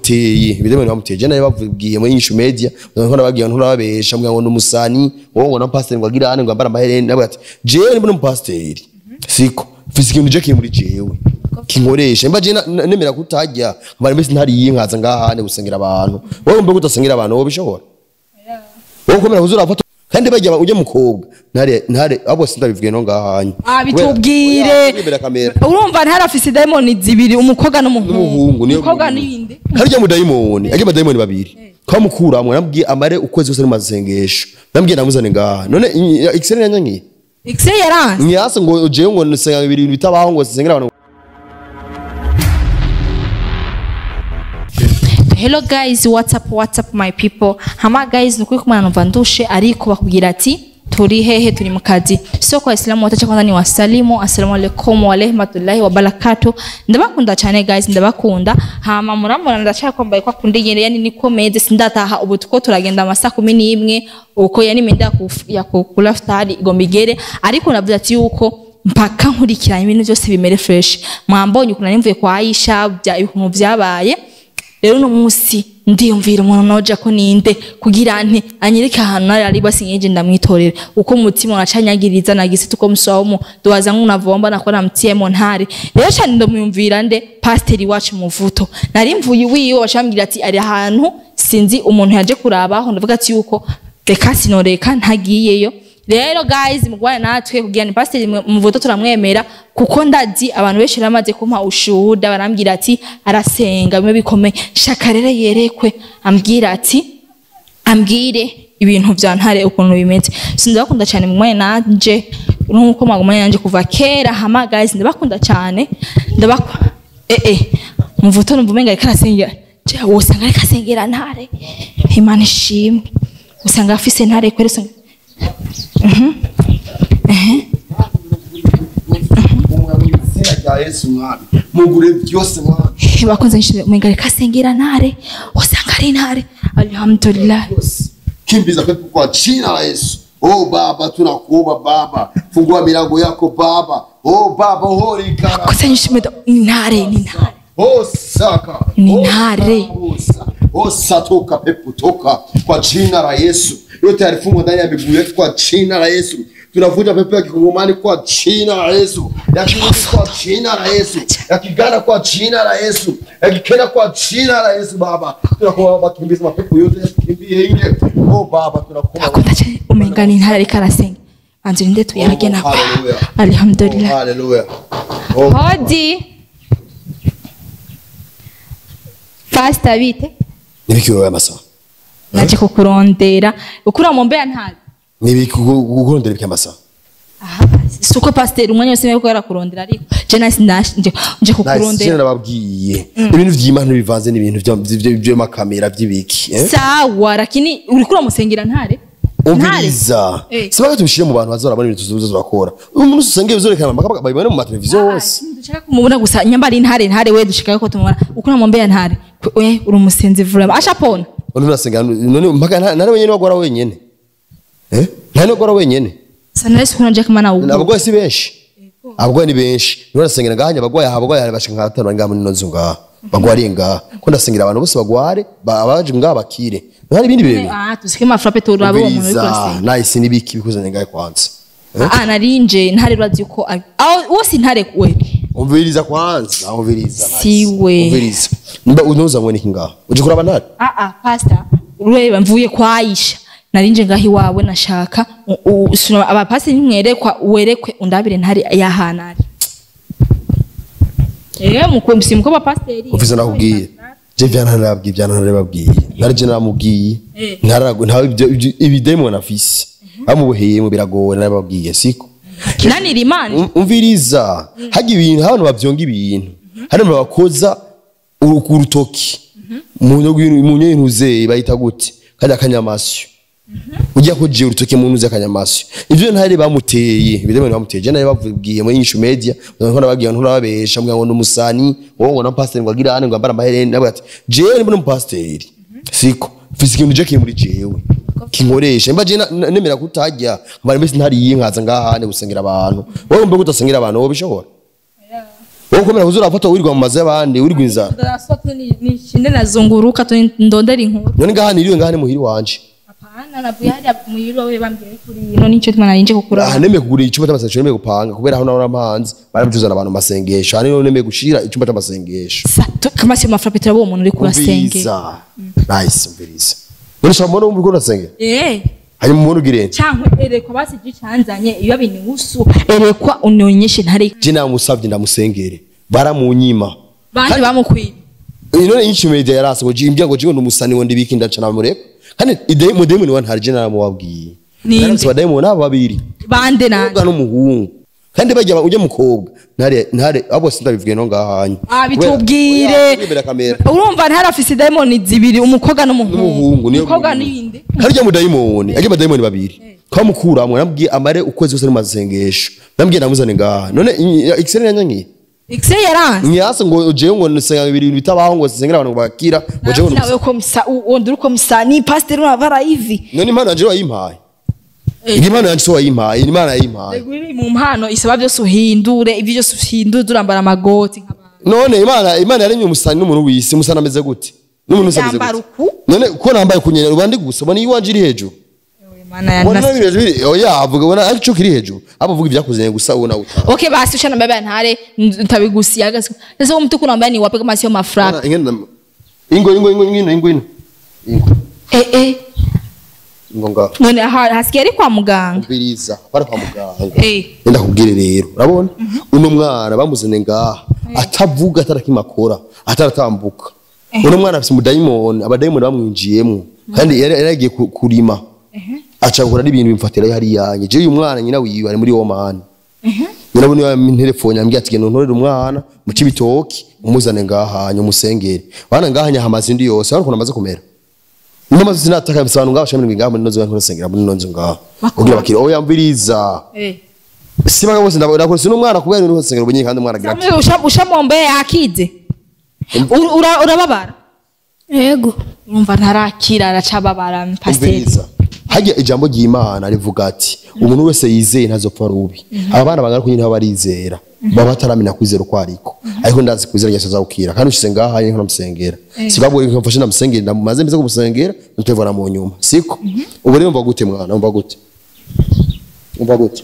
Bamuteye ibidemoni bamuteye je naye bavugiye muri Inyishu Media ngo nababwiye ngo nababesha ngo n'umusani wowe ngo na pastor ngo agira hane ngo ambara amahereni nabwo ati jewe ni pastor siko mfise ikintu je kiri muri jewe kinkoresha mba je nemera kutajya mbari mbese ntari yinkaza ngahane gusengera abantu wowe mbe kutasengera abantu wowe bishobora wowe komera kuzura afata kandi bajya ujye mukobwa ntare ntare abo sindabivuge no ngahanye. Ah, bitubwire. Urumva ntare afise daimoni zibiri, umukobwa n'umuhungu. Umukobwa ninde? Harya mu daimoni, ajya daimoni babiri. Kamukuramwe nambwiye amare ukwezi kose n'amasengesho. Nambwiye namuzane ngaha. None Excel yanyankiye. Excel yaranze. Nyase ngo jewe ngo nsenga ibintu bitabaho ngo sengera abantu. Hello guys, what's up my people. Hama guys, nukuri kumana numva ndushe ariko bakubwira ati turi hehe, turi mukazi. So kwa Islamu watacha kwanza ni wasalimu, assalamu alaikum wa rahmatullahi wa barakatuh. Ndabakunda cyane guys, ndabakunda. Hama muramura ndashaka kwambaye kwa kundi nyene, yani niko meze sindataha ubu tuko turagenda amasaha 11 uko yani menda ya kukula iftari igomba igere, ariko navuze ati yuko mpaka nkurikiranye ibintu byose bimere fresh. Mwambonye ukuntu nimvuye kwa Aisha bya ibintu byabaye. Rero no munsi ndiyumvira umuntu noja ko ninde kugira nte anyereka ahantu ari basinyeje ndamwitorera uko umutima uracanyagiriza nagise tuko musawumo duwaza nkunavomba nakora mtiyemo ntare. Rero cyane ndamwumvira nde pastor wacu Muvuto nari mvuye wiyo bashambwira ati ari ahantu sinzi umuntu yaje kurabaho ndavuga ati yuko reka sinoreka ntagiyeyo. Rero guys mugwane natwe kugira ni pastor Muvuto turamwemera kuko ndazi abantu benshi ramaze kumpa ushuhuda barambwira ati arasenga bimwe bikomeye. Shaka rero yerekwe ambwira ati ambwire ibintu bya ntare ukuntu bimeze. Sindabakunda cyane mugwane nanje nuko mwagumanye nanje kuva kera. Hama guys ndabakunda cyane ndabakwa Muvuto numva umenga ariko arasengera je wosanga ariko asengera ntare. Imana ishimwe usanga afise ntare kwere usanga mugure byose mwana bakunze nshime umenga reka sengera ntare usanga ari ntare. Alhamdulillah. Kimbiza pepo kwa jina la Yesu. Oh baba tunakuomba baba fungua milango yako baba. Oh baba horika bakunze nshime ntare ni ntare. Oh saka ni ntare. Oh satoka pepo toka kwa jina la Yesu. Yote alifungwa ndani ya miguu yetu kwa jina la Yesu. Tunavuja pepo ya kikongomani kwa jina la Yesu, ya Kirundi kwa jina la Yesu, ya Kiganda kwa jina la Yesu, ya Kikena kwa jina la Yesu baba. Tunakuomba kimbiza mapepo yote yakimbie ile. Oh baba tunakuomba. Umenga ni ntare karasenga. Anzurinde tuyage na. Alhamdulillah. Hallelujah. Hodi. Pastor bite. Nibiki wewe masa. Naje kukurondera ukura mumbea ntare. Nibiki kukurondera biki masa. Aha suko pastor umwanya wose yuko yarakurondera ariko je nasi nje kukurondera. Nasi nababwiye ibintu by'Imana bivanze n'ibintu byo makamera by'ibiki. Sawa lakini urikura musengera ntare. Umviriza. Sibaga tubishire mu bantu bazorabona ibintu tuzoza bakora. Umuntu usenge bizorekana babibone mu mateleviziyo hose. Dushaka kumubona gusa nyambari ntare ntare we dushaka ko tumubona ukura mumbea ntare. We uri umusenzi vraiment ashapona. None urasenga none mpaka ntare wenyene wagora wenyene. Ntare wagora wenyene. Sana Yesu kuna Jack mana ubu. Abagwayi si benshi. Abagwayi ni benshi. None urasengera ngahanya abagwayi abagwayi bashika nka batanu ngaha muri nzo ngaha. Bagwari ngaha. Ko ndasengera abantu bose bagware abaje ngaha bakire. Hari ibindi bintu. Tusike mafrape turabo umuntu uri kurasenga. Nice nibiki bikuzanye ngahe kwanza. Narinje ntare urazi uko wose ntare we. Umviriza kwanza, umviriza. Siwe. Umviriza. Mba unoza ngo niki ngaha. Uje kuraba ntare? Pastor, ureba mvuye kwa Aisha. Narinje ngahi iwawe nashaka abapasi nimwerekwa werekwe undabire ntare yahana ari. Mukwe mko pastor. Ufise nakubwiye. Je vyana narabwiye vyana narababwiye. Narije naramubwiye. Ntarago ntawe ibidemon afise. Bamuboheye mu biragowe narababwiye siko. Kinanira Imana. Umviriza. Haji ibintu abantu bavyonga ibintu. Hari bakoza urutoki. Mu ntuze bayita gute? Kandi akanyamasyo. Ujya kuje urutoki mu ntuze akanyamasyo. Ivyo ntare bamuteye, ibidemon bamuteye. Je naye bavugiye muri Inyishu Media, ngo nababwiye ngo nababesha ngo n'umusani, wowe ngo na pastor ngo agira hane ngo ambara amahereni nabwo ati jewe ni pastor. Siko mfise ikintu je kiri muri jewe. Kinkoresha mba je nemera kutajya mbari mbese ntari yinkaza ngahane gusengera abantu wowe mbe kutasengera abantu wowe bishobora. Wowe ukomera kuzura afata wirirwa mu mazu y'abandi wirirwa inzara. Daraswa tu ni shinde nazunguruka tu ndondera inkuru. None ngaha niriwe ngaha ni muhiri wanje. Hapana navuye hariya muhiri wawe bambwiye kuri ino nico tuma narinje kukura. Aha nemeye kugura icyumba cy'amasengesho nemeye gupanga kubera aho naho amahanzi barabituzana abantu masengesho. Aha niho nemeye gushira icyumba cy'amasengesho. Kama sio mafrape turabo umuntu uri kurasenge. Nice umviriza. None shaka mbona uri kurasenge? Eh. Hanyuma umuntu ugirente. Cyangwa erekwa basi gicanzanye iyo binihusu erekwa unionyeshe ntare. Je namusavye ndamusengere. Baramunyima. Bandi bamukwiye. None inchi media yarase ngo jimbya ngo jigo numusani ngo ndibiki ndaca namureka. Kandi idemo demo ni wantari je naramubabwiye. Ninde? Badayimoni abo babiri. Bande nande. N'umuhungu. Kandi bajya ujye mukobwa. Ntare abo sindabivuge no ngahanye. Ah bitubwire. Urumva ntare afise dayimoni zibiri umukobwa n'umuhungu. Umukobwa ninde? Harya mudayimoni, ajye badayimoni babiri. Kamukuramwe nabwiye amare ukwezi kose n'amasengesho. Nabwiye namuzane ngaha. None Excel yanyankiye. Excel yaranze. Nyase ngo jewe ngo nsenga ibintu bitabaho ngo sengera abantu bakira ngo jewe nawe ko msa undi uko msa ni pastor unavara hivi. None impano yanje wayimpaye. Imana yanje wayimpaye, Imana yayimpaye. Iri mu mpano isaba byose uhindure, ibyo byose uhindure urambara amagoti nk'abantu. None Imana yaremye umusani n'umuntu wisi, umusani ameze gute? N'umuntu ameze gute? None ko nambaye kunyera rubandi gusa, ubona iwanje iri hejuru. Imana yanase. Oya avuga ubona ariko kiri hejuru. Abo vuga ibyakuzenye gusa ubona uta. Okay basi ushana mbaba ntare ntabigusiya gasi. Sasa uwo mtu kunambaya ni wapi kama sio mafraka. Ingo ingo ingo ingo ingo ingo. Eh. Ngonga. None hasigaye ari kwa muganga. Ubiriza bari kwa muganga. Enda kubwire rero. Urabona? Uno mwana bamuzane ngaha atavuga atarakimakora, ataratambuka. Uno mwana afise umudayimoni, abadayimoni bamwinjiyemo kandi yari yagiye kurima. Aca gukora n'ibintu bimfatira hari yanye. Je uyu mwana nyina wiwe ari muri Oman. Nyina buni wa telefone ambwiye ati genda ntorere umwana mu Cibitoki umuzane ngaha umusengere. Bana ngaha nyahamaze indi yose, ariko namaze kumera. Namaze sinataka bisobanura ngaho shamwe ngaho muri nozo nkorasengera muri nonzo ngaho. Kugira bakiri oya mviriza. Sibaga bose ndabona sino umwana kubera ibintu hose ubunye kandi umwana agira. Ushamombe akize. Urababara? Yego. Urumva ntarakira aracababara pastor. Hajya ijambo ry'Imana rivuga ati umuntu wese yizeye ntazopfa rubi. Aba bana bangana kunyine barizera. Baba bataramenya kwizera uko ariko. Ariko ndazi kwizera Yesu azawukira. Kandi ushise ngaha nko namusengera. Sibabwo nko mfashe namusengera ndamaze mbize kumusengera ntutevana mu nyuma. Siko? Ubu rero mva gute mwana mva gute? Mva gute?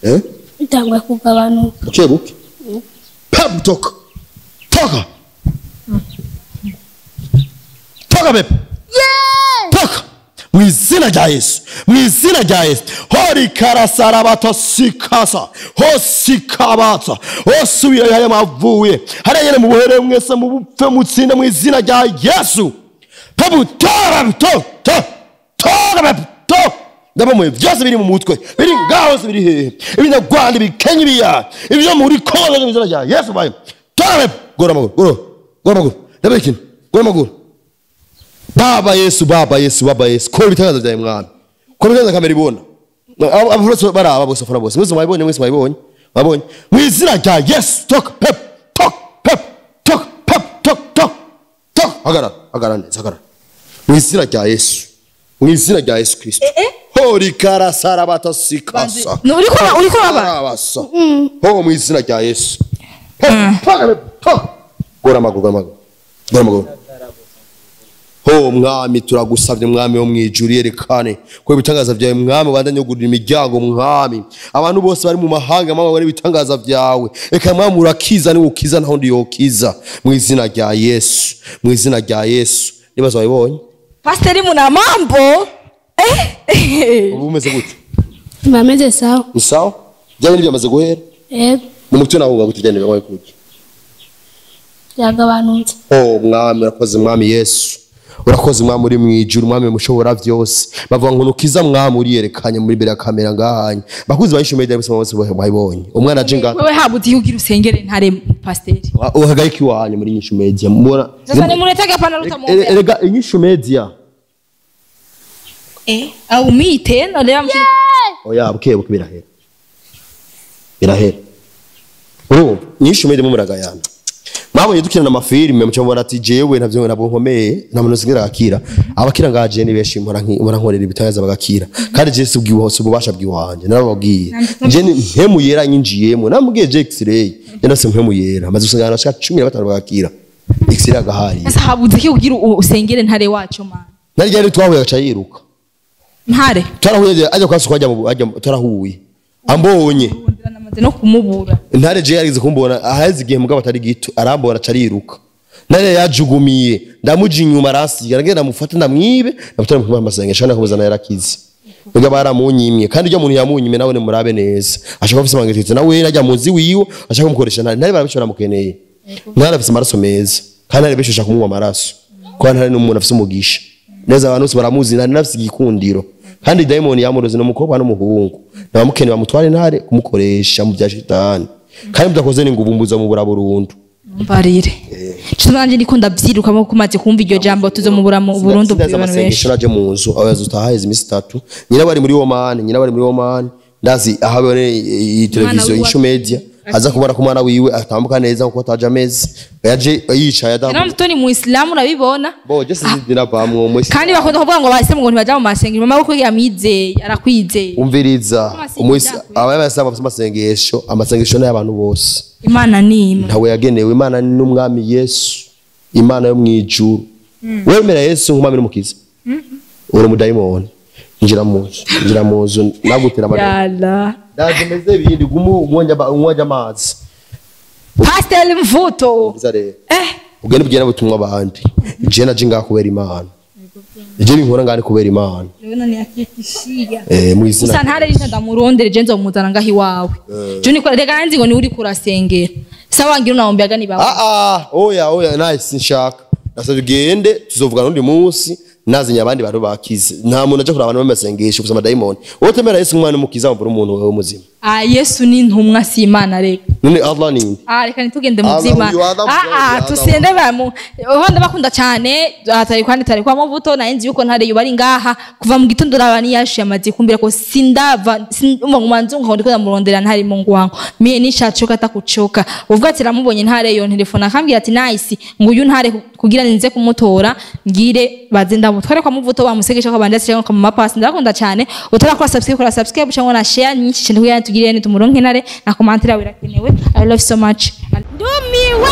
Eh? Bitangwa kugabanuka. Buke buke. Pam toka. Toka. Toka bebe. Yeah! Toka. Mwizina rya Yesu, mwizina rya Yesu. Hori karasarabata sikasa, hosikabata, hosubira haya mavuye. Hariya nyene mubuhere mwese mubupfe mutsinde mwizina rya Yesu. Pabu tora to to tora to. Ndabamwe byose biri mu mutwe, biri ngaho se biri hehe. Ibinyarwanda ibikenye biya, ibyo muri Kongo mwizina rya Yesu bayo. Tora gora maguru, gora gora maguru. Ndabikina, gora maguru. Baba Yesu, Baba Yesu, Baba Yesu. Ko bitangaza bya mwana. Ko bitangaza kamera ibona. Abafurose baraba bose afura bose. Mwese mwabonye, mwese mwabonye. Mwabonye. Mwizina rya Yesu. Toka pep, tok pep, tok pep, tok tok. Tok. Hagarara, hagarara neza, hagarara. Mwizina rya Yesu. Mwizina rya Yesu Kristo. Hori karasarabata sikasa. No uriko baba. Ho mwizina rya Yesu. Pep, gora maguru, gora maguru. Gora maguru. Ho mwami turagusavye mwami wo mwijuru yerekane ko ibitangaza byawe mwami bandanye kugurira imiryango mwami abantu bose bari mu mahanga mama bari ibitangaza byawe eka mwami urakiza ni ukiza naho ndi yokiza mu izina rya Yesu mu izina rya Yesu nibazo wabibonye Pastor muna mambo ubu umeze gute Bameze sawa ni sawa byari byamaze guhera yego mu mutwe naho gute byane byawe kujya byagabanutse oh mwami urakoze mwami Yesu urakoze mwami uri mwijuru mwami mushobora byose bavuga ngo nukiza mwami uriyerekanye muri imbere ya kamera ngahanye bakuzi bayishume media bose bose bayibonye umwana aje ngaha wewe habuti yugira usengere ntare pastor uhagarika iwanyu muri Inyishu Media mubona sasa ni muretega pana rutamombe erega Inyishu Media au mite na leo oya buke buke birahera birahera urumva Inyishu Media mu muragayana Mwabonye dukina amafilime muca mubona ati jewe ntavyo ntabwo nkomeye, nta muntu usigira akira. Abakira ngaje ni benshi, mpora nkorera ibitangaza bagakira. Kandi je si ububasha bwiwanje, narababwiye. Je ni mpemu yera nyinjiyemo, namubwiye je x-ray, je nase mpemu yera, maze usanga abantu bashika 15 bagakira. X-ray agahari. Sasa habuze iki kugira usengere Ntare wacu man? Nari ryari twahuye agaca yiruka. Ntare Twarahuye ajya kwa soko, ajya twarahuye. Ambonye. Namaze no kumubura. Ntare je yarigeze kumbona aheze igihe mugabo atari gito, arambona acariruka. Ntare yajugumiye, ndamuja inyuma arasiga, nagenda ndamufata ndamwibe, ndamutera mu masengesho nakomeza yarakize. Mugabo baramunyimye, kandi iryo muntu yamunyimye nawe ni murabe neza. Ashaka afise amangitse nawe najya muzi wiwe, ashaka kumukoresha Ntare. Ntare barabishobora mukeneye. Ntare afise amaraso meza, kandi Ntare bishosha kumunywa amaraso. Kuko Ntare ni umuntu afise umugisha. Neza abantu bose baramuzi, Ntare afise igikundiro. Kandi Diamond yamuroze n'umukobwa n'umuhungu. Nabamukene bamutware Ntare kumukoresha mu bya shitani. Kandi mudakoze ni ngubumbuza mu bura burundu. Mbarire. Cyo nanje ndiko ndavyiruka ko kumaze kumva iryo jambo tuzomubura mu Burundi Sindaza abantu benshi. amasengesho naje mu nzu abaza utahaheze iminsi 3. Nyina bari muri Oman, nyina bari muri Oman. Ndazi ahabone iyi televiziyo wiwe Ishu Media aza kubona ko umwana wiwe atambuka neza kuko ataje amezi. Yaje yicaye Rero adamu. mutoni mu Islam urabibona. Bo je sinzi bamwe mu Kandi bakunda kuvuga ngo bahise ngo ntibaja mu masengero. Mama wako yamwizeye, arakwizeye. umviriza Amasengesho umwisi yakwiye. abayasaba amasengesho, amasengesho ni y'abantu bose. Imana ni imwe. Ntawe yagenewe Imana ni n'umwami Yesu, Imana yo mwijuru. Wemera Yesu nk'umwami n'umukiza. Uri umudayimoni. Injira mu nzu, injira mu nzu nagutera amadeni. Yala. Ndaje meze bindi gumu umwonja amazi. Pastor Mvuto. Umviriza rero. Ugende ubwira ubutumwa abandi. Je naje ngaha kubera Imana. Je binkora ngaha ni kubera Imana. Leona ni akikishiya. Mu izina. Gusa Ntare rije ndamurondere je nzomuzana ngaho iwawe. Je niko rega nzi ngo ni uri kurasengera. Sawa ngira unaombeaga ni bawe. Oya oya nice nshaka. Nasabye ugende tuzovugana undi munsi nazinya abandi bantu bakize. Nta muntu aje kuraba abantu bamasengesho gusa amadayimoni. Wowe temera Yesu umwana umukiza mvura umuntu wewe muzima. Yesu ni intumwa si Imana rega. None Allah ni inde? Reka ntitugende mu Allah, by'Imana. uyu Adam Adam. Tusende bamu. Honda bakunda cyane atari kwandi tari kwa Mvuto na nzi yuko Ntare yubari ngaha kuva mu gitondo raba niyashiye amazi kumbira ko sindava umva ngumanzu ngo ndiko ndamurondera Ntare mu ngwango. Mie nishachoka atakuchoka. Uvuga ati ramubonye Ntare yo telefone akambwira ati nice nguyu Ntare kugira ninze kumutora ngire baze ndamutware kwa Mvuto bamusegesha ko banditse cyangwa mu mapasi. Ndakunda cyane utarakora subscribe kora subscribe cyangwa na share nyinshi cyane kugira tugire tumuronke Ntare na commentaire yawe irakenewe. I love so much. Ndumiwe.